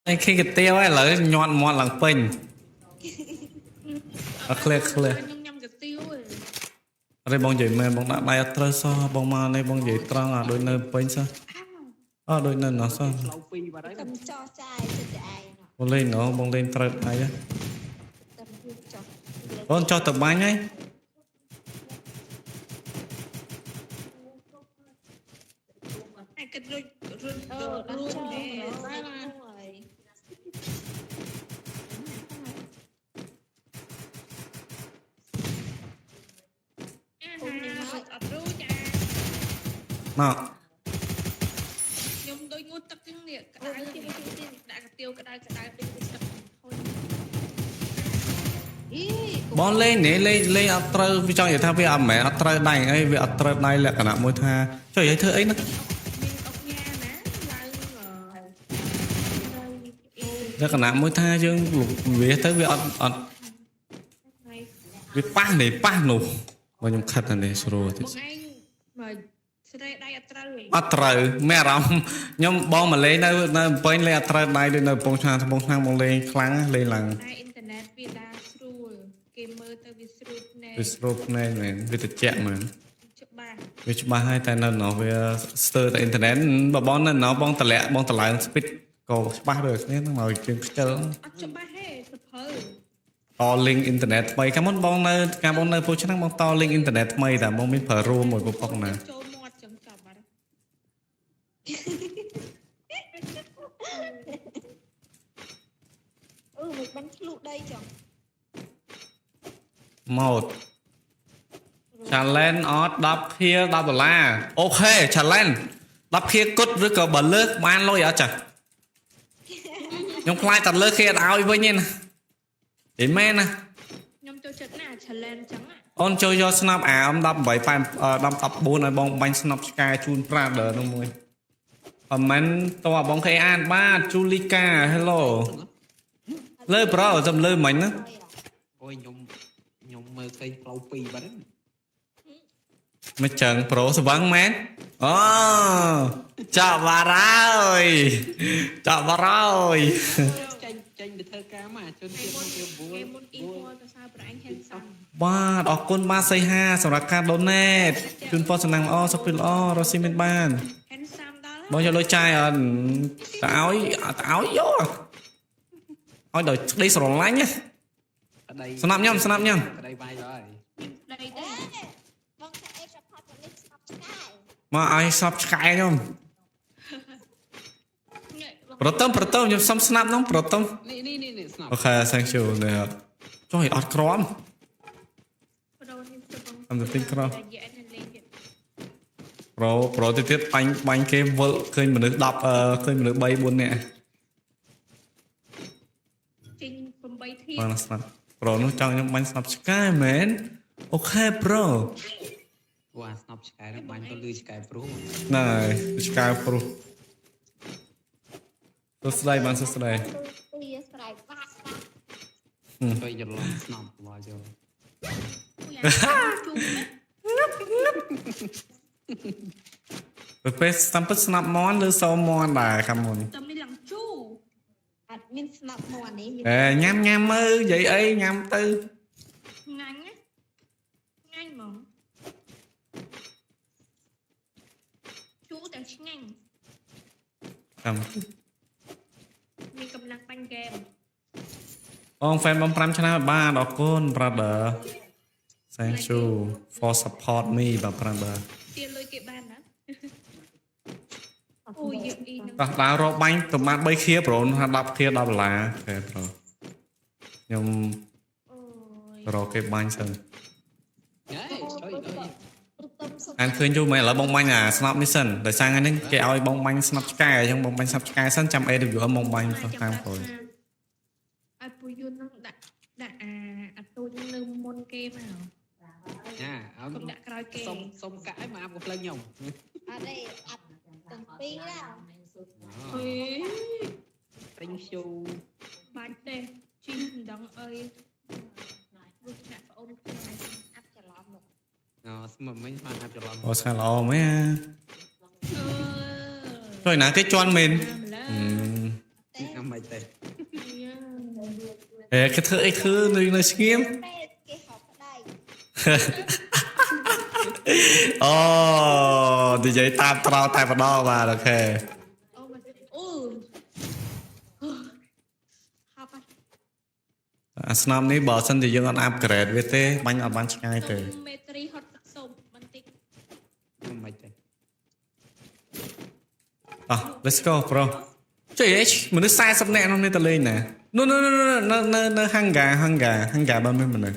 អីឃើញកាទៀវហើយឥឡូវញាត់មាត់ឡើងពេញអត់ clear clear ខ្ញុំញ៉ាំកាទៀវឯង អរេបងនិយាយមែនបងដាក់ដៃអត់ត្រូវសោះបងមកនេះបងនិយាយត្រង់អាដូចនៅពេញសោះអត់ដូចនៅណោះសោះ ផ្លូវពីរបាត់ហើយ កំចោះចាយចិត្តតែឯង បងលេងណោះបងលេងត្រូវដៃហ៎ តែវាចោះ បងចោះទៅបាញ់ហើយ ឯគិតរួចរួច អឺដល់ រួម ចោះ ទេ ហើយ បាទអាហាអត់រួចអា មក ខ្ញុំដូចងូតទឹកចឹងនេះក្តៅដាក់កាទៀវក្តៅក្តៅដូចទឹកហុយ អី បងលេងនេះលេងលេងអត់ត្រូវវាចង់និយាយថាវាអត់មែនអត់ត្រូវដៃអីវាអត់ត្រូវដៃលក្ខណៈមួយថាចុះនិយាយធ្វើអីណា មានអុកញ៉ាណាឡើងអឺ លក្ខណៈមួយថាយើងវាទៅវាអត់អត់ ថ្ងៃ វាប៉ះនេះប៉ះនោះបងខ្ញុំខិតអានេះស្រួលតិច បងឯងមកស្រែដៃអត់ត្រូវឯង អត់ត្រូវមានអារម្មណ៍ខ្ញុំបងមកលេងនៅនៅពេញលេងអត់ត្រូវដៃដូចនៅកំពង់ឆ្នាំងកំពង់ឆ្នាំងបងលេងខ្លាំងលេងឡើង តែអ៊ីនធឺណិតវាដើរស្រួលគេមើលទៅវាស្រួលភ្នែក វាស្រូបភ្នែកមែនវាត្រជាក់មែន ច្បាស់ វាច្បាស់ហើយតែនៅណោះវាស្ទើរតែអ៊ីនធឺណិតបើបងនៅណោះបងតម្លាក់បងតម្លើង speed ក៏ច្បាស់ដូចគ្នាហ្នឹងមកជើងខ្ជិល អត់ច្បាស់ទេសភៅ ត link អ៊ីនធឺណិតថ្មីកាលមុនបងនៅកាលបងនៅពូឆ្នាំងបងត link អ៊ីនធឺណិតថ្មីតែបងមានប្រើរួមមួយពពុកណា ចូលមាត់ចឹងចប់បាត់ អឺមិនបានឆ្លុះដីចង់ ម៉ូត challenge អត់10ខៀ10ដុល្លារអូខេ challenge 10ខៀគត់ឬក៏បើលើកបានលុយអត់ចាខ្ញុំខ្លាចតែលើកគេអត់ឲ្យវិញទេណាទេមែនណា ខ្ញុំចូលចិត្តណាស់ challenge ចឹងណា អូនចូលយកស្នាប់អាម18 8 10 14ឲ្យបងបាញ់ស្នាប់ឆ្កែជូន brother នោះមួយខមមិនតើបងគេអានបាទជូលីកា hello លើប្រូសំលើមិញណា អូយខ្ញុំខ្ញុំមើលឃើញផ្លូវពីរបាត់ហើយ មិនចឹងប្រូស្វឹងមែនអូចាប់បារហើយចាប់បារហើយ ចេញចេញទៅធ្វើការមកជន ថ្ងៃ ជាតិ មុន មកវា ថ្ងៃមុនអ៊ីហួរទៅសើប្រអញ handsome បាទអរគុណបាទសីហាសម្រាប់ការ donate ជូនពរសំណាងល្អសុខភាពល្អរកស៊ីមានបាន handsome ដល់ បងយកលុយចាយអត់តើឲ្យតើឲ្យយកឲ្យដោយក្តីស្រឡាញ់ណា ប្តី ស្នាប់ញ៉ាំស្នាប់ញ៉ាំ ប្តីបាយដល់ហើយ មានប្តីទេ បងថាអេប្រផាត់នេះស្បឆ្កែ មកឲ្យសពឆ្កែខ្ញុំ ងាយ ប្រតំប្រតំខ្ញុំសុំស្នាប់ហ្នឹងប្រតំ នេះនេះនេះនេះស្នាប់ អូខេ thank you នេះចុះឲ្យអត់ក្រម ប្រូនេះទៅបង តាមទៅទិញក្រោះ រយៈនេះលេងទៀត ប្រូប្រូទៅទៀតបាញ់បាញ់គេវិលឃើញមនុស្ស10អឺឃើញមនុស្ស3 4នាក់ ចេញ8ធា បានស្នាប់ប្រូនោះចង់ខ្ញុំបាញ់ស្នាប់ឆ្កែមែនអូខេប្រូ អូអាស្នាប់ឆ្កែហ្នឹងបាញ់ទៅលឺឆ្កែព្រុស ណែឆ្កែប្រូសួស្ដីបានសួស្ដី ទាស្រែកបាក់បាក់ ទៅច្រឡំស្នាប់មកចូល អូយអាជុំណា ទៅពេលស្តាំពិតស្នាប់មន់ឬសមន់ដែរខាងមុន តែមានឡើងជូ អត់មានស្នាប់មាត់នេះមាន អេញ៉ាំញ៉ាំមើលនិយាយអីញ៉ាំទៅ ងាញ់ណាងាញ់ហ្មងជូតែឆ្ងាញ់ ចាំ មានកម្លាំងបាញ់ហ្គេម បងហ្វេនបង5ឆ្នាំបាទអរគុណ brother thank you for support me បាទ brother ទាលុយគេបានណាអូយយើងអ៊ីនឹង តោះដើររកបាញ់ប្រហែល3ខៀប្រូថា10ខៀ10ដុល្លារអូខេប្រូខ្ញុំ អូយ រកគេបាញ់សិន ហេចុយចុយ ប្រតំសុខ អានឃើញយូរមែនឥឡូវបងបាញ់អាស្នាប់នេះសិនដោយសារថ្ងៃនេះគេឲ្យបងបាញ់ស្នាប់ឆ្កែអញ្ចឹងបងបាញ់ស្នាប់ឆ្កែសិនចាំ AWM បងបាញ់ទៅតាមក្រោយ ឲ្យពូយូននឹងដាក់ដាក់អាអាទូចនឹងនៅមុនគេមក ណាឲ្ កុំដាក់ក្រោយគេ សុំសុំកាក់ឲ្យមកអាប់កំភ្លើងខ្ញុំ អត់ទេអត់ទាំងពីរដែរ ហេ Thank you បាច់ទេជីមិនដឹងអីរូបអ្នកប្អូនខ្ញុំ អាប់ច្រឡំមក អស្មមិញបានអាប់ច្រឡំ អូស្ងាត់ល្អមែន អឺ ជួយណាគេជន់មែន ម្ល៉េះ អឺ ទេ អាមិន ទេ ហេគេធ្វើអីធ្វើនៅស្ងៀម ពេលគេហប់ដៃ អូនិយាយតាមត្រង់តែម្ដងបាទ okay អូមកអូហប់ អាស្នំនេះបើសិនជាយើងអត់ upgrade វាទេបាញ់អត់បានឆ្ងាយទេ មេត្រីហត់ទឹកសុំបន្តិច ខ្ញុំមិនទេ តោះ let's go bro ជួយអីមនុស្ស40នាក់ក្នុងនេះតលេងណានោះនោះនោះនៅនៅនៅ hangar hangar hangar បើមានមនុស្ស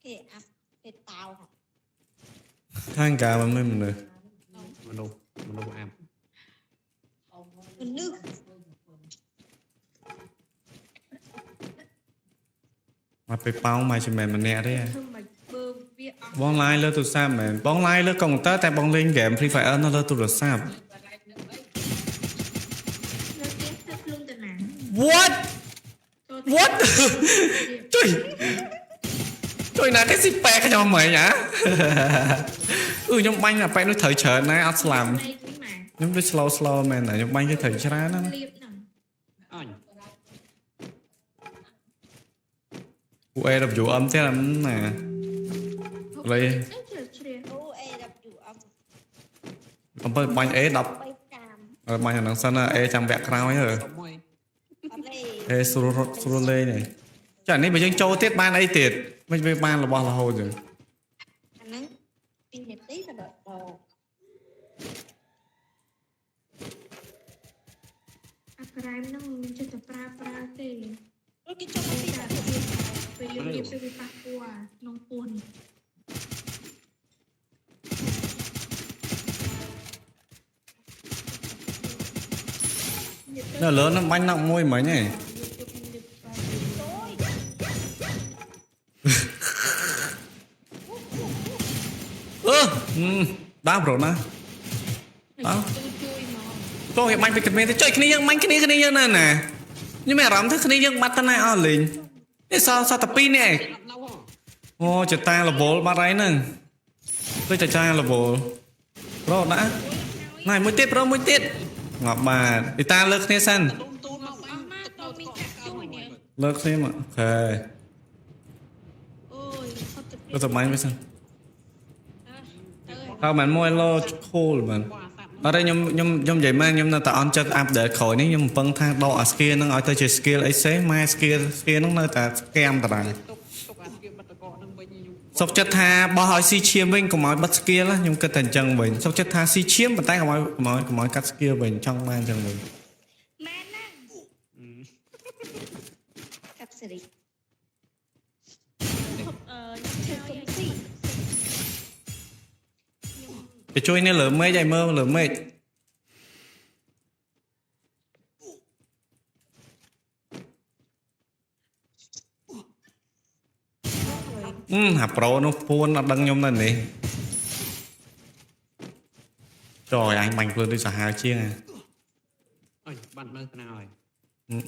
គេអាប់គេតោហ៎ hangar បើមានមនុស្ស មនុស្សអាប់ មនុស្ស មកពេលប៉ោងមកជាមែនម្នាក់ទេ ធ្វើមិនបើវាអស់ បង live លើទូរស័ព្ទមែនបង live លើកុំព្យូទ័រតែបងលេង game Free Fire នៅលើទូរស័ព្ទ នៅគេធ្វើខ្លួនទៅណា What What ជួយជួយណាគេស៊ីប៉ែខ្ញុំហ្មងហ៎អឺខ្ញុំបាញ់អាប៉ែនោះត្រូវច្រើនណាស់អត់ស្លាប់ នេះមក ខ្ញុំដូច slow slow មែនណាខ្ញុំបាញ់គេត្រូវច្រើនណាស់ណា លៀបហ្នឹង អញ ពូ AWM ទៀតអាណាឡើយ អីជ្រជ្រះ អូ AWM អំពើបាញ់ A 10 បីតាម អើបាញ់អាហ្នឹងសិនណា A ចាំវគ្គក្រោយហឺ សុំមួយ អត់ទេ A ស្រួលរត់ស្រួលលេងហើយចានេះបើយើងចូលទៀតបានអីទៀតមិនវាបានរបស់រហូតចឹង អាហ្នឹង2នាទីក៏ដល់ដល់ អាក្រែមហ្នឹងមិនចេះតែប្រើប្រើទេ អូគេចុះមកពី តែពេលលៀបទៅវាប៉ះពាល់ក្នុងពោះនេះ នៅលើហ្នឹងបាញ់ណក់មួយមិញហ៎អឺដើមប្រូណា ទូជួយមក តោះគេបាញ់ពីគ្នាទៅចុយគ្នាយើងបាញ់គ្នាគ្នាយើងណាណាខ្ញុំមានអារម្មណ៍ថាគ្នាយើងបាត់ទៅណាអស់លេងនេះសល់សល់តែពីរនាក់ឯង អត់នៅហ៎ អូចតារវល់បាត់ហើយហ្នឹងដូចចតារវល់ប្រូណាណៃមួយទៀតប្រូមួយទៀតងាប់បាទអ៊ីតាលើកគ្នាសិន លុំទូនមក អស់មកតមានកាក់ជួយនេះ លើកគ្នាមកអូខេ អូយហត់ ទៅទៅបាញ់វិញសិន ទៅ តើមិនមួយលោខូលមែន បាសាប់ អត់ទេខ្ញុំខ្ញុំខ្ញុំនិយាយមែនខ្ញុំនៅតែអន់ចិត្តអាប់ដេតក្រោយនេះខ្ញុំមិនពឹងថាដកអា skill ហ្នឹងឲ្យទៅជា skill អីផ្សេងម៉ែ skill skill ហ្នឹងនៅតែ scam ដដែល ទុកទុកអាស្គៀបបិទតកនឹងវិញខ្ញុំ សុកចិត្តថាបោះឲ្យស៊ីឈាមវិញកុំឲ្យបិទ skill ណាខ្ញុំគិតតែអញ្ចឹងវិញសុកចិត្តថាស៊ីឈាមប៉ុន្តែកុំឲ្យកុំឲ្យកុំឲ្យកាត់ skill វិញចង់បានអញ្ចឹងវិញ មែនណា កាប់សេរី អឺ ធ្វើគុំស៊ី ទៅជួយនេះលើមេឃឲ្យមើលលើមេឃអឺអាប្រូនោះពួនអត់ដឹងខ្ញុំនៅនេះចយអញបាញ់ខ្លួនដូចសាហាវជាងហ่ะ អញបាត់មើលស្នាហើយ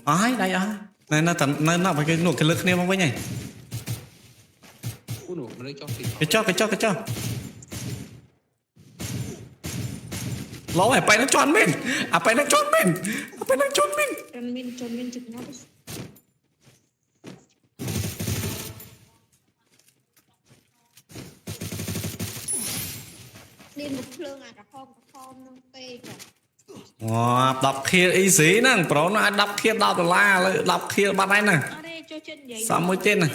អស់ហើយដៃអស់ហើយនៅតែនៅនៅបើគេនោះគេលើកគ្នាមកវិញហើយ គូនោះមនុស្សចុះទី គេចុះគេចុះគេចុះឡោអាប៉ែនឹងជន់មែនអាប៉ែនឹងជន់មែនអាប៉ែនឹងជន់មែន ជនមានជនមានជិតណាស់នេះមកភ្លើងអាក្រហមក្រហមហ្នឹងពេក អូ10 kill easy ហ្នឹងប្រូនោះអាច10 kill 10ដុល្លារឥឡូវ10 kill បាត់ហើយហ្នឹង អត់ទេចូលចិត្តនិយាយ សំមួយទៀតណា យក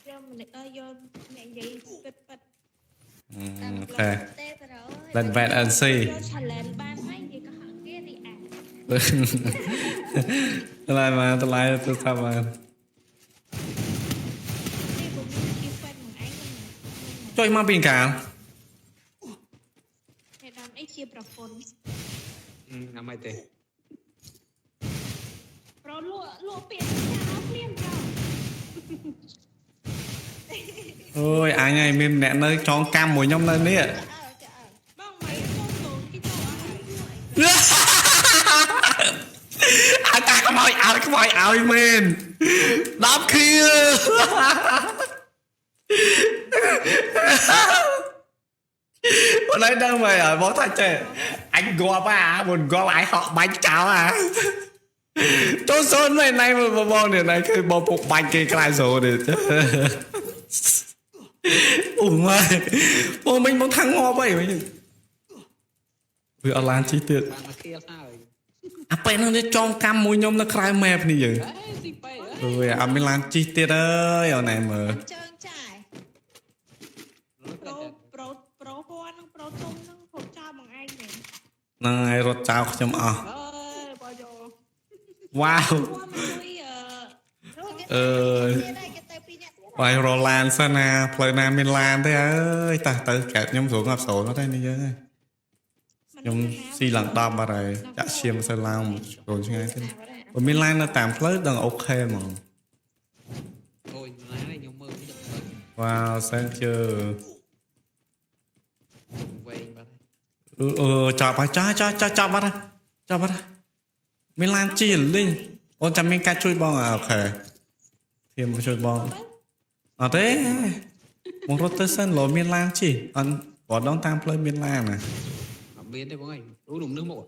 យកម្នាក់យកអ្នកនិយាយពិតពិត okay ទេប្រូ Let wait and see យក challenge បានហើយនិយាយកុហកគេរីអា តម្លៃមកតម្លៃទៅថាបាន នេះបងមានជា fan ของឯងហ្នឹង ចុយមកពីកាល តែដល់អីជាប្រពន្ធ អាមិនទេ ប្រូលក់លក់ពាក្យចោលភ្លាមប្រូ អូយអញហើយមានម្នាក់នៅចងកម្មមួយខ្ញុំនៅនេះ ចាអើចាអើ បងមកកូនកូនគេចូលអស់ហើយ អើតាខ្មោចឲ្យខ្មោចឲ្យមែន10 kill បងឯងដឹងមែនហើយបងថាចេះអញងាប់អាមុនងាប់ឯងហក់បាញ់ចោលអាចូលសូនមែនណៃបងនេះណៃគឺបងពុកបាញ់គេក្រៅសូននេះអូម៉ែបងមិញបងថាងាប់អីមិញវាអត់ឡានជីទៀត បានមកខៀលហើយ អាពេលហ្នឹងនេះចងកម្មមួយខ្ញុំនៅក្រៅម៉ែបនេះយើង អេស៊ីប៉េ អើយអត់មានឡានជីទៀតអើយអូនឯងមើល ជើងចាយ ប្រូប្រូប្រូហួរនឹងប្រូទុំនឹងហូបចោលបងឯងមែន ហ្នឹងហើយរត់ចោលខ្ញុំអស់ អើយបងយក វ៉ាវ ហួរមកជួយអឺ អើយ ទៀតហើយគេទៅពីរនាក់ទៀត បាយរឡានសិនណាផ្លូវណាមានឡានទេអើយតោះទៅកែតខ្ញុំស្រួលងាប់ស្រួលអត់ទេនេះយើងហើយខ្ញុំស៊ីឡើង10បាត់ហើយចាក់ឈាមទៅឡើងស្រួលឆ្ងាយទេបើមានឡាននៅតាមផ្លូវដឹងអូខេហ្មង អូយណាខ្ញុំមើលមិនដឹង វ៉ាវ thank you វែងបាត់ អឺអឺចាប់ហើយចាចាចាចាប់បាត់ហើយចាប់បាត់ហើយមានឡានជីលីងអូនចាំមានការជួយបងអូខេធៀមជួយបងអត់ទេមករត់ទៅសិនលោមានឡានជីអត់បើដងតាមផ្លូវមានឡានណា អត់មានទេបងអើយអូននឹងមក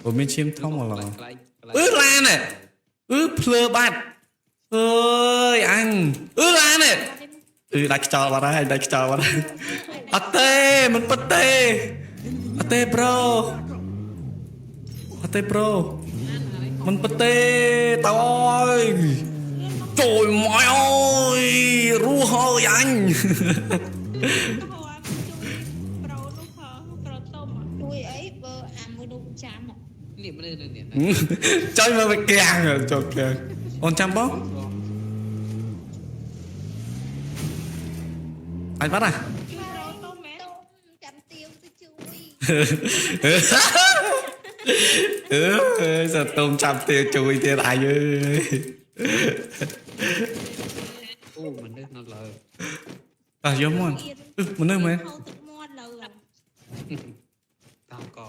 បើមានឈាមធំមកឡង កន្លែងកន្លែង អឺឡានហ៎អឺភ្លើបាត់អើយអញអឺឡានហ៎អឺដាច់ខ្យល់បាត់ហើយដាច់ខ្យល់បាត់ហើយអត់ទេមិនពិតទេអត់ទេប្រូអត់ទេប្រូមិនពិតទេតើអើយចូលមកអើយរស់ហើយអញ ហួរមកជួយប្រូនោះហ៎ប្រូទុំ ជួយអីបើអាមួយនោះចាំ នេះនេះនេះ ចុយមកវាកាំងចូលកាំងអូនចាំបងអញបាត់ហ่ะ ជួយប្រូទុំមែន ទុំចាំទៀវទៅជួយ អឺសតុំចាប់ទាជួយទៀតអាយអើយ អូមិននេះនៅលើ តោះយកមកមនុស្សមែន ហូរទឹកមាត់លើ តាមក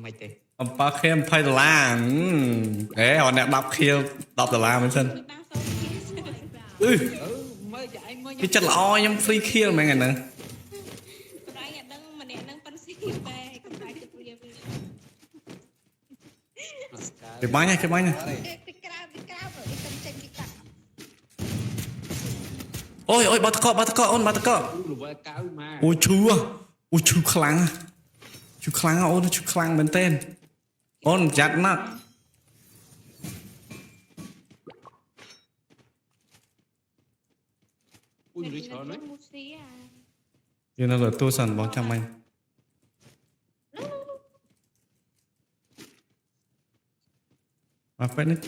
មិនទេ អំប៉ាខៀម20ដុល្លារអេអត់អ្នក10ខៀល10ដុល្លារមែនសិន បានសូមគេ អឺ អឺមើលចឯងមើល គេចិត្តល្អខ្ញុំ free kill មែនហ្នឹង ប្រៃអត់ដឹងម្នាក់នឹងប៉ិនស៊ីបែកំដៅទឹកវាវិញ គេបាញ់គេបាញ់ គេពីក្រៅពីក្រៅបើគេទៅចេញពីទឹក អូយអូយបាត់តកបាត់តកអូនបាត់តក អូលវកៅមក អូឈឺអូឈឺខ្លាំងឈឺខ្លាំងអូនឈឺខ្លាំងមែនទែនអូនប្រយ័ត្នណាស់ អូយមនុស្សច្រើនណាស់ មូស៊ីអា យើងនៅលើទូសិនបងចាំបាញ់មកពេលនេះ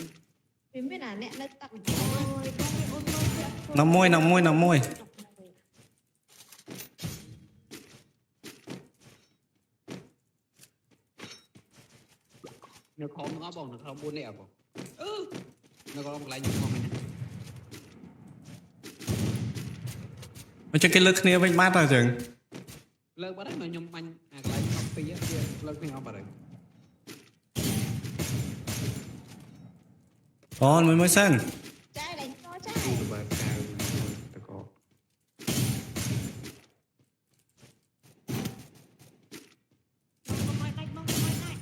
វាមានអាអ្នកនៅទឹក អូយបងអូនមើលទៀត ណាមួយណាមួយណាមួយ នៅក្រោមហ្នឹងបងនៅក្រោម4នេះបងអឺនៅក្រោមកន្លែងខ្ញុំមកហ្នឹង មកចឹងគេលើកគ្នាវិញបាត់ហើយចឹង លើកបាត់ហើយមកខ្ញុំបាញ់អាកន្លែង12វាលើកគ្នាអស់បាត់ហើយ អូនមួយមួយសិន ចាយឡើងតចាយ លវកៅតក កុំឲ្យដាច់បងកុំឲ្យដាច់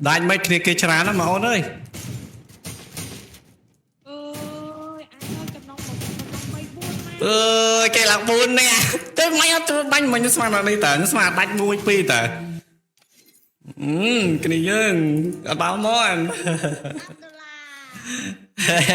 ដាច់មិនគ្នាគេច្រើនណាស់មកអូនអើយ អើយអាចឲ្យចំណងមកចំណង3 4មក អើយគេឡើង4នាក់ទៅមិនអត់ធ្វើបាញ់មិញស្មានដល់នេះតើស្មានដាច់1 2តើអឺគ្នាយើងអត់បោមក 10ដុល្លារ